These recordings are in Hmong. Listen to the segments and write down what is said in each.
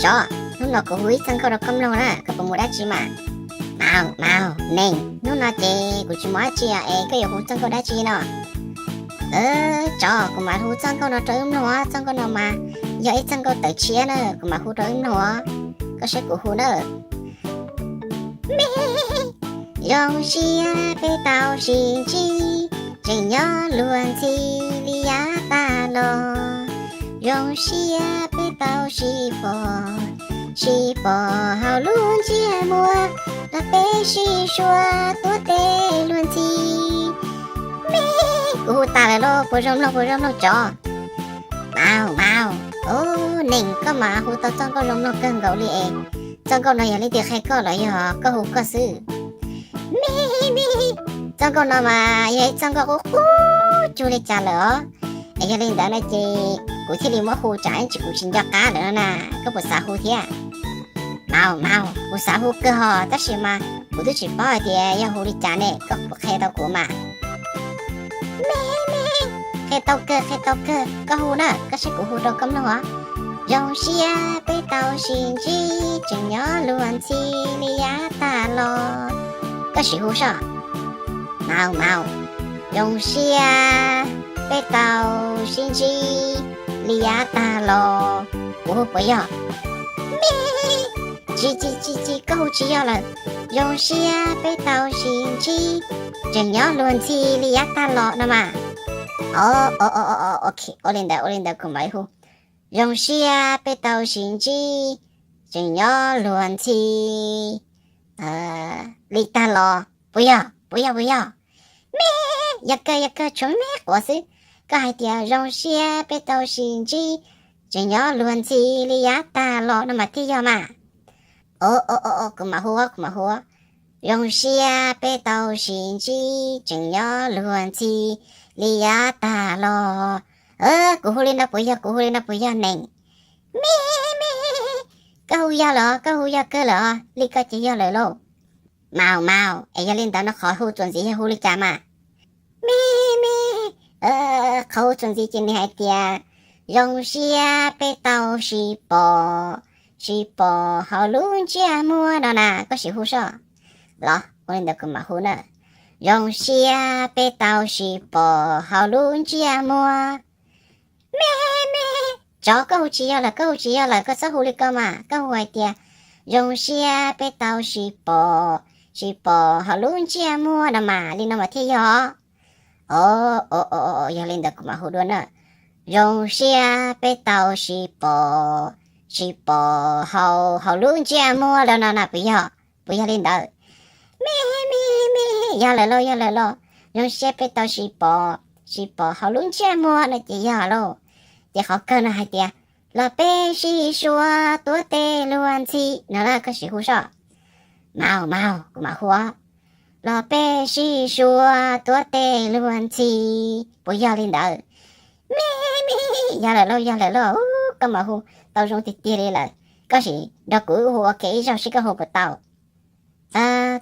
Tsov, hnub no kuv hu ib txoj nkauj rau koj mloog na, koj puas mus dab tsi mas? Maus, maus, neeg, hnub no ces kuv tsis mus dab tsi es koj yuav hu txoj nkauj dab tsi no? Tsov, kuv mam hu txoj nkauj no rau wb mloog os, txoj nkauj no mas yog ib txoj nkauj tawm tshiab na, kuv mam hu rau wb mloog os, koj saib kuv hu na. Me, zoo siab peb tau sib ntsib, tseem nyob luag ntxhi li yav tag los. Zoo siab peb tau sib pom, sib pom hauv lub ntsiab muag, los peb sib suav tuav tes luag ntxhi. Me, kuv hu tas lawm lauj, puas zoo mloog, puas zoo mloog tsov? Maus, maus, neeg, koj mas hu tau txoj nkauj zoo mloog kawg nkaus li es. Txoj nkauj no yog leej twg qhia koj los yog koj hu koj xwb? Me, me, txoj nkauj no mas yog ib txoj nkauj qub qub cuag li cas lawm os. Es yog li ntawd no ces kuv thiaj li muab hu tsam ib tsam kuv tsis nco qab lawm no na. Koj puas xav hu thiab? Maus, maus, kuv xav hu kawg hos, tab sis mas kuv twb tsis paub hais tias yog hu li cas ne, koj puas qhia tau kuv mas? Me, me, qhia tau kawg, qhia tau kawg, koj hu na, koj saib kuv hu rau koj mloog os. Zoo siab peb tau sib ntsib, tseem nyob luag ntxhi li yav tag los. Koj sim hu soj. Maus, maus, zoo siab peb tau sib ntsib li yav tag los. Kuv hu puas yog? Me, tsis, tsis, tsis, tsis, koj hu tsis yog lawm. Zoo siab peb tau sib ntsib, tseem nyob luag ntxhi li yav tag los no mas. Ok, ua li ntawd, ua li ntawd kuv mam li hu. Zoo siab peb tau sib ntsib, tseem nyob luag ntxhi li tag los. Puas yog, puas yog, puas yog? Me, yog kawg, yog kawg, tshuav me quav xwb. Koj hais tias zoo siab peb tau sib ntsib, tseem nyob luag ntxhi li yav tag los no mas thiaj yog mas. Kuv mam hu, kuv mam hu. Zoo siab peb tau sib ntsib, tseem nyob luag ntxhi li yav tag los. Kuv hu li no puas yog, kuv hu li no puas yog neeg? Me, me, koj hu yog lawm, koj hu yog kawg lawm os, li ko ces yog lawm lauj. Maus, maus, es yog li ntawd no qhov hu txuas ntxiv yog hu li cas mas? Me, me, qhov hu txuas ntxiv ces nws hais tias zoo siab peb tau sib pom, sib pom hauv lub ntsiab muag no na, koj sim hu soj. Los ua li ntawd kuv mam hu na. Zoo siab peb tau sib pom hauv lub ntsiab muag. Me, me, tsov, koj hu tsis yog lawm, koj hu tsis yog lawm, koj txhob hu li ko mas, koj hu hais tias zoo siab peb tau sib pom, sib pom hauv lub ntsiab muag no mas, li no mas thiaj yog. Yog li ntawd kuv mam hu dua na. Zoo siab peb tau sib pom, sib pom hauv, hauv lub ntsiab muag no na, puas yog? Puas yog li ntawd? Me, me, me, yog lawm lauj, yog lawm lauj. Zoo siab peb tau sib pom, sib pom hauv lub ntsiab muag no ces yog lauj. Ces qhov kawg no hais tias los peb sib suav tuav tes luag ntxhi no na, koj sim hu soj. Maus, maus, kuv mam hu. Los peb sib suav tuav tes luag ntxhi, puas yog li ntawd? Me, me, yog lawm lauj, yog lawm lauj. Koj mam hu tau zoo tiag tiag li lawm. Koj sim nrog kuv wb hu ua ke ib zaug seb koj hu puas tau.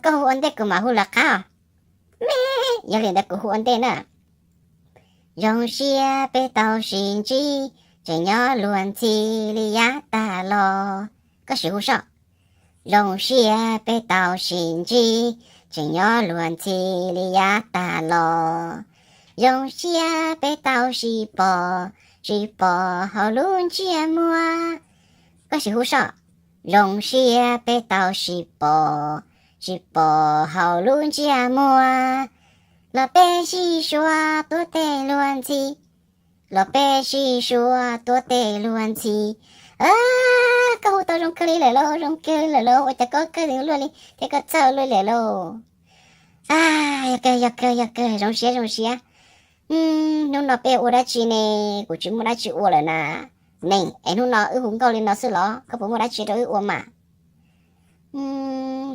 Koj hu ua ntej kuv mam hu lawv qab os. Me, yog li ntawd kuv hu ua ntej na. Zoo siab peb tau sib ntsib, tseem nyob luag ntxhi li yav tag los. Koj sim hu soj. Zoo siab peb tau sib ntsib, tseem nyob luag ntxhi li yav tag los. Zoo siab peb tau sib pom, sib pom hauv lub ntsiab muag. Koj sim hu soj. Zoo siab peb tau sib pom, sib pom hauv lub ntsiab muag. Los peb sib suav tuav tes luag ntxhi. Los peb sib suav tuav tes luag ntxhi. Koj hu tau zoo kawg li lawm lauj, zoo kawg li lawm lauj, ua cas koj kawg luaj li thiab koj txawj luaj li lawm lauj. Yog kawg, yog kawg, yog kawg, zoo siab, zoo siab. Hnub no peb ua dab tsi ne? Kuv tsis muaj dab tsi ua lawm na. Neeg, es hnub no wb hu nkauj li no xwb los koj puas muaj dab tsi rau wb ua mas?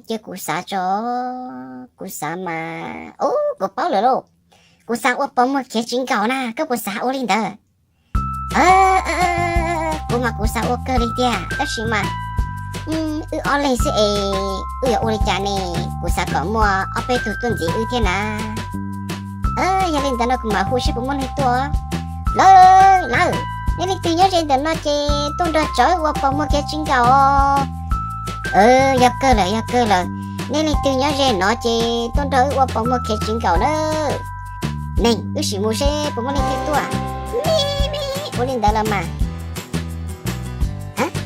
Cia kuv xav tso, kuv xav mas, ub, kuv paub lawm lauj. Kuv xav ua pos muag khiav tsis nkaus na, koj puas xav ua li ntawd? Kuv mas kuv xav ua kawg li tiag, tab sis mas wb ob leeg xwb es wb yuav ua li cas ne? Kuv xav kom muaj ob peb tug tuaj ntxiv wb thiab na. Yog li ntawd no kuv mam hu seb puas muaj neeg tuaj. Lawm, lawm. Nej leej twg nyob ze ntawm no ces tuaj nrog tsov wb ua pos muag khiav tsis nkaum os. Yog kawg lawm, yog kawg lawm. Nej leej twg nyob ze no ces tuaj nrog wb ua pos muag khiav tsis nkaum na. Neeg, wb sim mus seb puas muaj leej twg tuaj. Ua li ntawd los mas.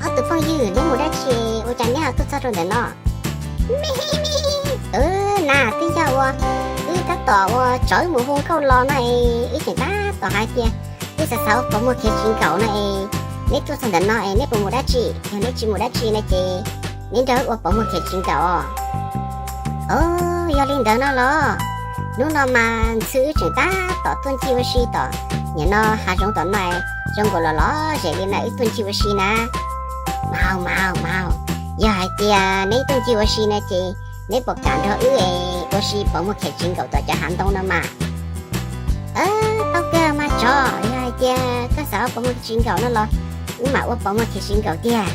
Ob tug phooj ywg, neb mus dab tsi ua cas neb ho tuaj txog rau ntawm no? Nas, twb yog ua wb tab tom ua tsov wb mus hu nkauj los no es wb tseem tab tom hais tias wb xav xav ua pos muag khiav tsis nkaum no es neb tuaj txog ntawm no es neb puas mus dab tsi? Yog neb tsis mus dab tsi no ces neb nrog wb ua pos muag khiav tsis nkaum os. Os, yog li ntawd no los hnub no mas Ntxhw wb tseem tab tom tuaj ncig ua si tom nim no hav zoov tom no, zoo nkaus los los zem li no wb tuaj ncig ua si na. Maus, maus, maus, yog hais tias neb tuaj ncig ua si no ces neb puas kam nrog wb ua si pos muag khiav tsis nkaum tom cov hav ntoo no mas? Tau kawg mas tsov, yog hais tias koj xav ua pos muag khiav tsis nkaum no los wb mam ua pos muag khiav tsis nkaum tiag.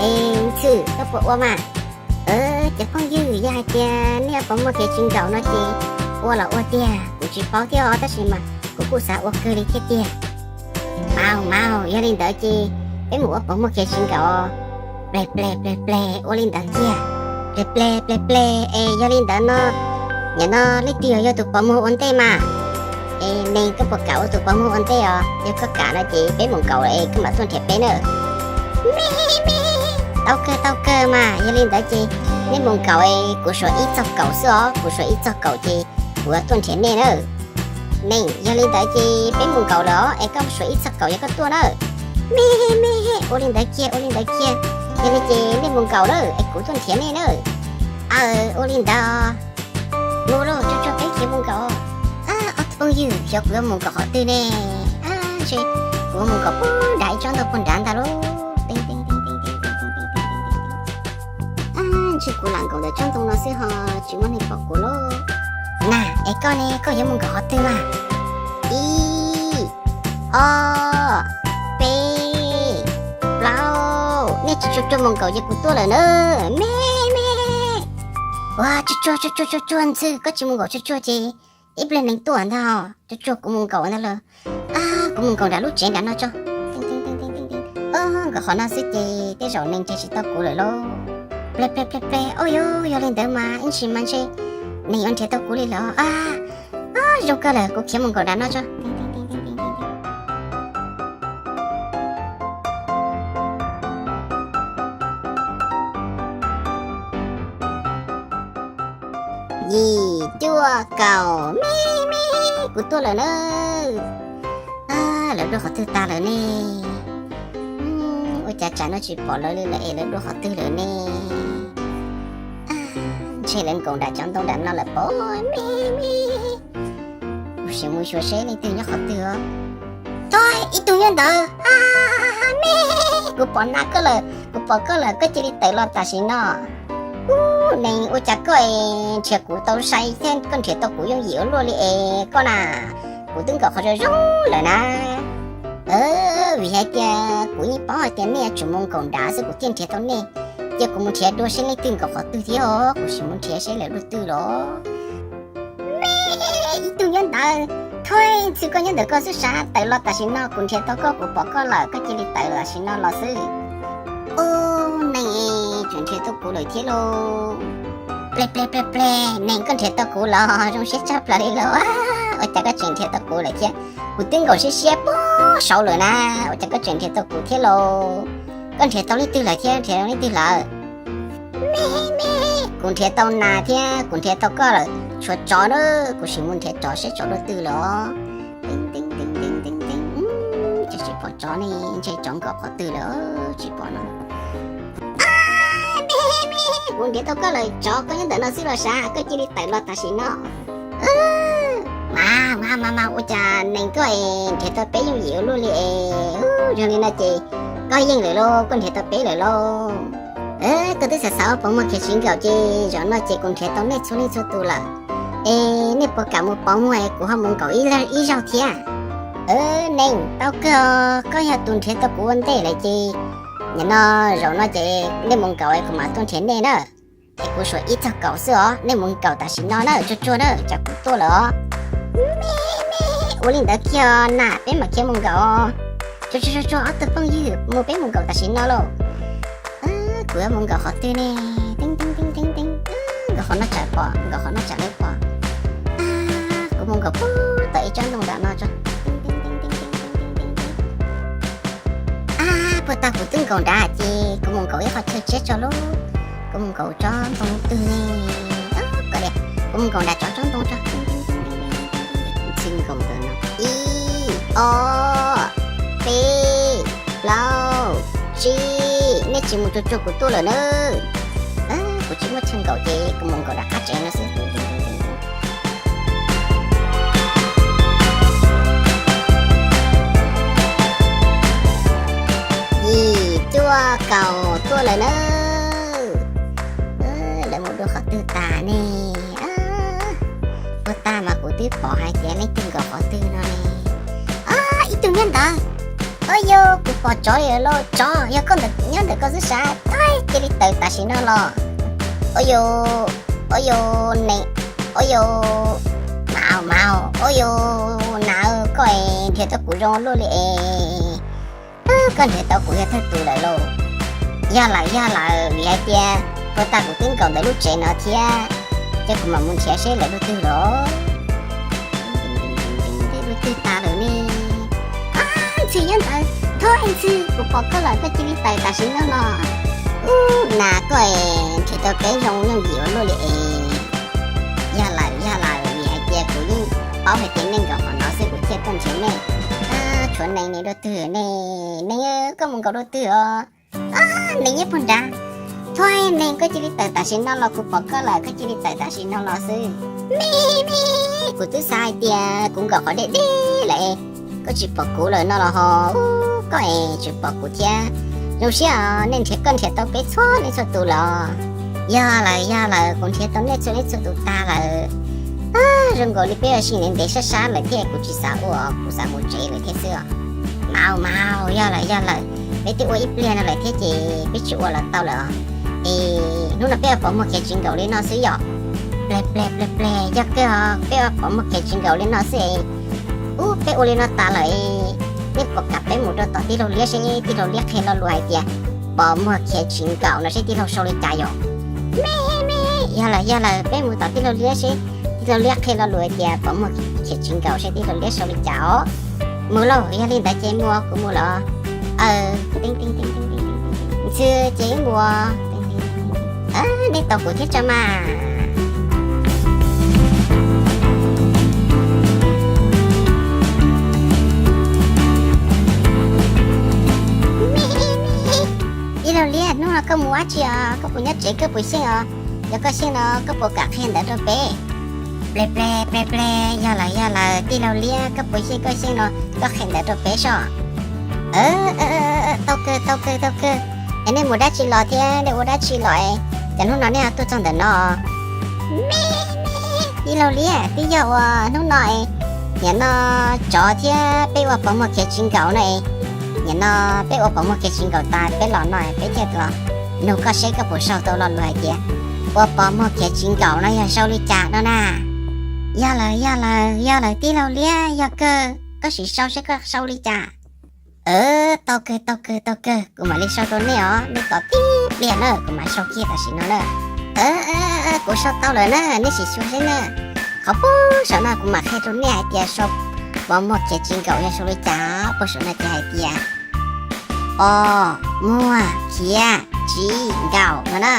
Es Ntxhw, koj puas ua mas? Cov phooj ywg, yog hais tias nej ua pos muag khiav tsis nkaum no ces ua los ua tiag, kuv tsis paub thiab os, tab sis mas kuv kuj xav ua kawg li thiab tiag. Maus, maus, yog li ntawd ces peb mus ua pos muag khiav tsis nkaum. Pleg pleg pleg pleg, ua li ntawd tiag. Pleg pleg pleg pleg, es yog li ntawd no, nim no leej twg yog tus pos muag ua ntej mas? Es Neeg, koj puas kam ua tus pos muag ua ntej os? Yog koj kam no ces peb mus nkaum es koj mam tuaj nrhiav peb na. Tau kawg, tau kawg mas, yog li ntawd ces nej mus nkaum es kuv suav ib txog kaum xwb os, kuv suav ib txog kaum ces kuv yuav tuaj nrhiav nej na. Neeg, yog li ntawd ces peb mus nkaum lawm os, es koj suav ib txog kaum yog koj tuaj na. Me me, ua li ntawd kiag, ua li ntawd kiag. Yog li ces nej mus nkaum lawm es kuv tuaj nrhiav nej na. Aw, ua li ntawd. Mus lauj, tsuag tsuag peb khiav mus nkaum. Ob tug phooj ywg, xyov kuv yuav mus nkaum qhov twg ne. Ntshe kuv mus nkaum pog nrad ib tsob ntoo pog nrad ntag lauj. Ntshe kuv lam nkaum ntawm tsob ntoo no xwb ho tsis muaj neeg pom kuv lauj. Nas, es koj ne, koj yuav mus nkaum qhov twg mas? Ib, ob, peb, plaub. Nej tsis tsuag tsuag mus nkaum ces kuv tuaj lawm na. Me me. Ua, tsuag tsuag tsuag tsuag tsuag, Ntxhw, koj tsis mus nkaum tsuag tsuag ces ib pliag Neeg tuaj ntag. Tsuag tsuag, kuv mus nkaum ntag lauj. Kuv mus nkaum nram lub tsev nram no tso. Nkaum qhov no xwb ces tej zaum Neeg nrhiav tsis tau kuv lawm lauj. Pleg pleg pleg pleg, au yog, yog li ntawd mas ib ntsis mas ntshe Neeg yuav nrhiav tau kuv li lawm. Zoo kawg lawm, kuv khiav mus nkaum nram no tso. Yim cuaj kaum, me me, kuv tuaj lawm na. Lawv dua qhov twg tag lawm ne? Ua cas tsam no tsis pom lawv li lawm es lawv dua qhov twg lawm ne? Ntshe lawv nkaum nram cov ntoo nram no lawm pob, me me. Kuv sim mus xyuas seb leej twg nyob qhov twg os. Tog, ib tug nyob ntawd. Me, kuv pom na koj lawm, kuv pom koj lawm, koj cia li tawm los tam sim no. Ub, Neeg, ua cas koj es nrhiav kuv tau sai thiab koj nrhiav tau kuv yooj yim ua luaj li es koj na? Kuv twb nkaum qhov zoo zoo lawm na. Vim hais tias kuv yeej paub hais tias nej yuav tsum mus nkaum nrad xwb kuv thiaj nrhiav tau nej. Cia kuv mus nrhiav dua seb leej twg nkaum qhov twg thiab os, kuv sim mus nrhiav seb lawv dua twg los. Me, ib tug nyob ntawd. Thov, Ntxhw, koj nyob ntawm koj xwb sav, tawm los tam sim no, kuv nrhiav tau koj, kuv pom koj lawm, koj cia li tawm tam sim no los xwb. Ub, Neeg, tseem nrhiav tau kuv lawm thiab lauj. Pleg pleg pleg pleg, Neeg, koj nrhiav tau kuv los zoo siab tshaj plaws li lauj. Ua cas koj tseem nrhiav tau kuv lawm thiab? Kuv twb nkaum siab siab puag saud lawm na, ua cas koj tseem nrhiav tau kuv thiab lauj? Koj nrhiav tau leej twg lawm thiab, nrhiav tau leej twg lawm? Me me, kuv nrhiav tau nas thiab kuv nrhiav tau koj lawm, tshuav tsov na, kuv sim mus nrhiav tsov seb tsov dua twg lawm os. Teeb teeb teeb teeb teeb teeb, cas tsis pom tsov ne, ntshe tsov nkaum qhov twg lawm tsis pom no. Me me, kuv nrhiav tau koj lawm tsov, koj nyob ntawm no xwb los sav, koj cia li tawm los tam sim no. Mas mas mas mas, ua cas Neeg koj es nrhiav tau peb yooj yim ua luaj li es, yog li no ces koj yeej lawm lauj, koj nrhiav tau peb lawm lauj. Koj twb xav xav ua pov muag khiav tsis nkaum ces zaum no ces kuv nrhiav tau nej txhua leej txhua tus lawm. Es nej puas kam mus pov muag es kuv ho mus nkaum ib zaug thiab? Neeg, tau kawg os, koj yog tus nrhiav tau kuv ua ntej lawm ces nim no zaum no ces nej mus nkaum es kuv mam tuaj nrhiav nej na. Es kuv suav ib txog kaum xwb os, nej mus nkaum tam sim no na, tsuag tsuag na, tsam kuv tuaj lawm os. Me me, ua li ntawd kiag os, na peb mam khiav mus nkaum os. Tsuag tsuag tsuag, ob tug phooj ywg, mus peb mus nkaum tam sim no lauj. Kuv yuav mus nkaum qhov twg ne? Teeb teeb teeb teeb teeb, nkaum qhov no tsam pom, nkaum qhov no tsam lawv pom. Kuv mus nkaum puag tom ib tsob ntoo nram no tso. Ab, puag ta kuv twb nkaum nrad ces kuv mus nkaum ib qho chaw tshiab tso lauj. Kuv mus nkaum tsob ntoo twg ne? Kuv mus nkaum nram tsob tsob ntoo tso. Ib, ob, peb, plaub, tsib. Nej tsis mus tsuag tsuag kuv tuaj lawm na. Kuv tsis muaj chaw nkaum ces kuv mus nkaum nram qab tsev no xwb. Yim cuaj kaum tuaj lawm na. Lawv mus dua qhov twg tas ne? Puag ta mas kuv twb pom hais tias leej twg nkaum qhov twg no ne. Ib tug nyob ntawd. Ua yog kuv pom tsov li lauj, tsov, yog koj ntawm nyob ntawm koj xwb sav, cia li tawm tam sim no los. Ua yog, ua yog ne, ua yog Mauj, Mauj, ua yog Nav, koj es nrhiav tau kuv zoo luaj li es. Koj nrhiav tau kuv yog thawj tus lawm lauj. Yog lawm, yog lawm, vim hais tias puag ta kuv twb nkaum ntawm lub tsev no thiab, ces kuv mam mus nrhiav seb lawv lub twg los. Lub twg tas lawm ne? Ntxhw nyob ntawd, thov ntxhw, kuv pom koj lawm, koj cia li tawm tam sim no los. Ub, Nav, koj es nrhiav tau peb zoo yooj yim ua luaj li es. Yog lawm, yog lawm, vim hais tias kuv yeej paub hais tias nej nkaum qhov no xwb kuv thiaj tuaj nrhiav nej. Tshuav Nees, Nees dua twg ne? Nees, koj mus nkaum dua twg os? Nees nyob puag nrad. Thov Nees, koj cia li tawm tam sim no los, kuv pom koj lawm, koj cia li tawm tam sim no los xwb. Me me, kuv twb xav hais tias kuv nkaum qhov deb deb lawm, koj tsis pom kuv lawm no los ho. Ub, koj es tsis pom kuv thiab. Zoo siab os, nej nrhiav, koj nrhiav tau peb txhua leej txhua tus los? Yog lawm, yog lawm, kuv nrhiav tau nej txhua leej txhua tus tag lawm. Zoo nkaus li peb ua si ntev ntev sab sab lawm thiab, kuv tsis xav ua, kuv xav mus tsev lawm thiab xwb os. Mauj, Mauj, yog lawm, yog lawm, peb twb ua ib pliag no lawm thiab ces peb tsis ua los tau lawm os. Es hnub no peb ua pov muag khiav tsis nkaum li no xwb yom? Pleg pleg pleg pleg, yog kawg os, peb ua pov muag khiav tsis nkaum li no xwb es. Ub, peb ua li no tas lawm es, nej puas kam peb mus rau tom tij laug Liab seb tij laug Liab qhia lo lus hais tias pov muag khiav tsis nkaum no seb tij laug sau li cas yom? Me me, yog lawm, yog lawm, peb mus tom tij laug Liab seb tij laug Liab qhia lo lus hais tias pov muag khiav tsis nkaum seb tij laug Liab sau li cas os. Mus lauj, yog li ntawd ces mus, kuv mus los. Ntxhw ces mus. Nej tos kuv thiab tso mas. Tij laug Liab, hnub no koj mus dab tsi os? Koj puas nyob tsev, koj puas xyeej os? Yog koj xyeej no koj puas kam qhia ntawv rau peb? Pleg pleg pleg pleg, yog lawm yog lawm, tij laug Liab koj puas xyeej, koj xyeej no koj qhia ntawv rau peb soj. Tau kawg tau kawg tau kawg. Es nej mus dab tsi los thiab nej ua dab tsi los es cas hnub no nej ho tuaj txog ntawm no? Me me, tij laug Liab, twb yog ua hnub no es, nim no tsov thiab peb ua pov muag khiav tsis nkaus no es, nim no peb ua pov muag khiav tsis nkaus tas peb los no peb thiaj los nug koj seb koj puas sau tau lo lus hais tias ua pov muag khiav tsis nkaus no yog sau li cas no na. Yog lawm yog lawm yog lawm tij laug Liab, yog kawg, koj sim sau seb koj sau li cas. Tau kawg tau kawg tau kawg, kuv mam li sau rau nej os, nej tos tib pliag na kuv mam sau kiag tam sim no na. Kuv sau tau lawm na, nej sim xyuas seb na. Qhov puag saum no kuv mam qhia rau nej hais tias sau pov muag khiav tsis nkaus yog sau li cas. Puag saum no ces hais tias pov muag khiav tsis nkaus no na.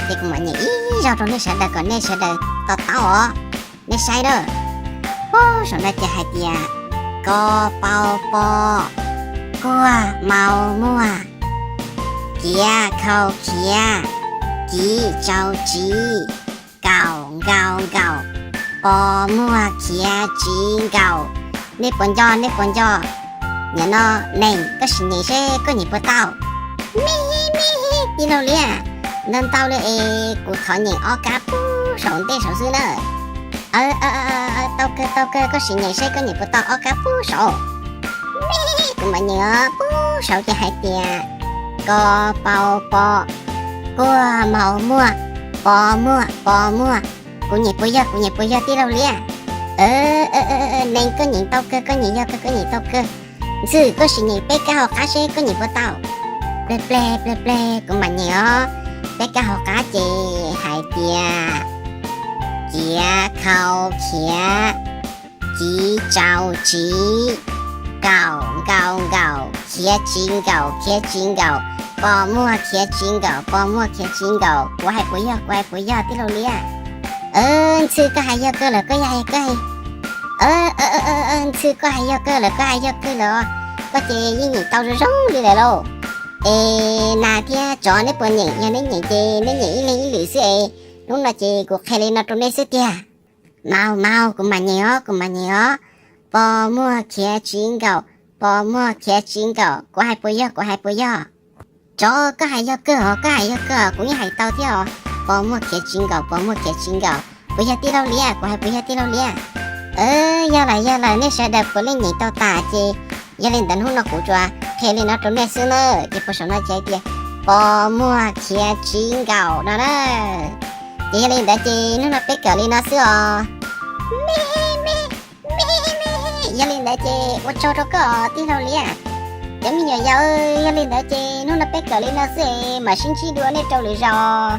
Ces kuv mam nyem ib zaug rau nej sawv daws kom nej sawv daws to taub os. Nej saib na, puag saum no ces hais tias ko pau po, kuag mau muag, kiav khau khiav, kiv tsau tsiv, kaum nkau nkaus, pov muag khiav tsis nkaus. Nej puas nco, nej puas nco? Nim no Nees, koj sim nyem seb koj nyem puas tau. Me me, tij laug Liab, ntau ntau li es kuv thov nyem ob kab puag saum ntej saud xwb na. Tau kawg tau kawg, koj sim nyem seb koj nyem puas tau ob kab puag saud. Me, kuv mam nyem os, puag saud ces hais tias ko pau po, kuag mau muag, pov muag pov muag. Kuv nyem puas yog, kuv nyem puas yog tij laug Liab? Nees, koj nyem tau kawg, koj nyem yog kawg, koj nyem tau kawg. Ntxhw, koj sim nyeem peb kab hauv qab seb koj nyeem puas tau. Pleg pleg pleg pleg, kuv mam nyeem os. Peb kab hauv qab ces hais tias: Ciav khau khiav, civ tsau tsiv, nkaum nkau nkaum, khiav tsiv nkaum khiav tsiv nkaum, pos muag khiav tsiv nkaum, pos muag khiav tsiv nkaum. Kuv hais puas yog, kuv hais puas yog tij laug Liab? Ntxhw, koj hais yog kawg lawm, koj yog hais kawg. Ntxhw, koj hais yog kawg lawm, koj hais yog kawg lawm. Koj ces yeej nyeem tau zoo zoo li lawm lauj. Es nas thiab tsov, neb puas nyeem? Yog neb nyeem ces neb nyeem ib leeg ib lwm xwb es. Hnub no ces kuv qhia li no rau neb xwb tiag. Maus maus, kuv mam nyeem os, kuv mam nyeem os. Pos muag khiav tsiv nkaum, pos muag khiav tsiv nkaum. Kuv hais puas yog, kuv hais puas yog? Tsov, koj hais yog kawg os, koj hais yog kawg os, kuv yeej hais tau thiab os. Pos muag khiav tsiv nkaum, pos muag khiav tsiv nkaum. Puas yog tij laug Liab? Kuv hais puas yog tij laug Liab? Yog lawm, yog lawm, nej sawv daws puav leej nyeem tau tas ces yog li ntawd hnub no kuv tsuas qhia li no rau nej xwb na. Ces puag saum no ces hais tias pos muag khiav tsiv nkaum no na. Ces yog li ntawd ces hnub no peb kawm li no xwb os. Yog li ntawd ces ua tsaug rau koj tij laug Liab. Cov me nyuam yaus, yog li ntawd ces hnub no peb kawm li no xwb es mam sib ntsib dua nej rau lwm zaus.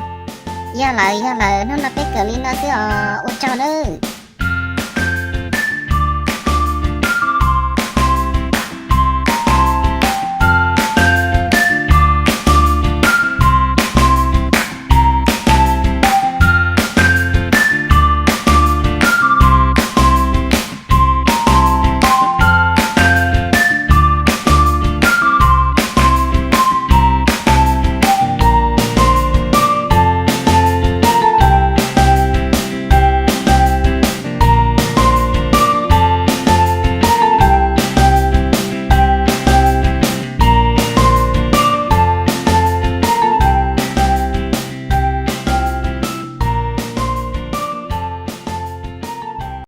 Yog lawm, yog lawm, hnub no peb kawm li no xwb os, ua tsaug nawb.